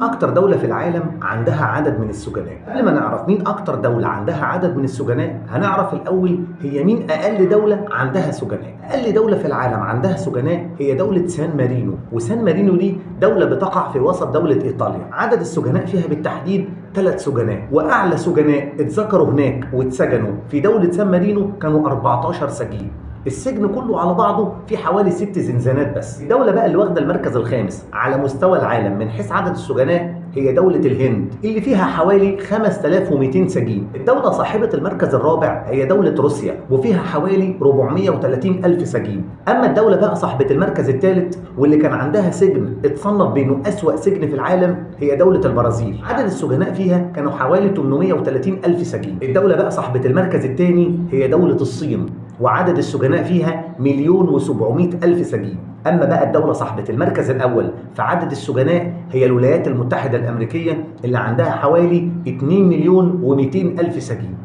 اكتر دولة في العالم عندها عدد من السجناء؟ قبل ما نعرف مين اكتر دولة عندها عدد من السجناء، هنعرف الاول هي مين اقل دولة عندها سجناء. اقل دولة في العالم عندها سجناء هي دولة سان مارينو، وسان مارينو دي دولة بتقع في وسط دولة ايطاليا. عدد السجناء فيها بالتحديد 3 سجناء، واعلى سجناء اتذكروا هناك واتسجنوا في دولة سان مارينو كانوا 14 سجين. السجن كله على بعضه في حوالي 6 زنزانات بس. الدولة بقى اللي واخدة المركز الخامس على مستوى العالم من حيث عدد السجناء هي دولة الهند، اللي فيها حوالي 5200 سجين. الدولة صاحبة المركز الرابع هي دولة روسيا، وفيها حوالي 430 ألف سجين. أما الدولة بقى صاحبة المركز الثالث واللي كان عندها سجن اتصنف بأنه أسوأ سجن في العالم هي دولة البرازيل، عدد السجناء فيها كانوا حوالي 830 ألف سجين. الدولة بقى صاحبة المركز الثاني هي دولة الصين، وعدد السجناء فيها 1,700,000 سجين. أما بقى الدولة صاحبة المركز الأول في عدد السجناء هي الولايات المتحدة الأمريكية، اللي عندها حوالي 2,200,000 سجين.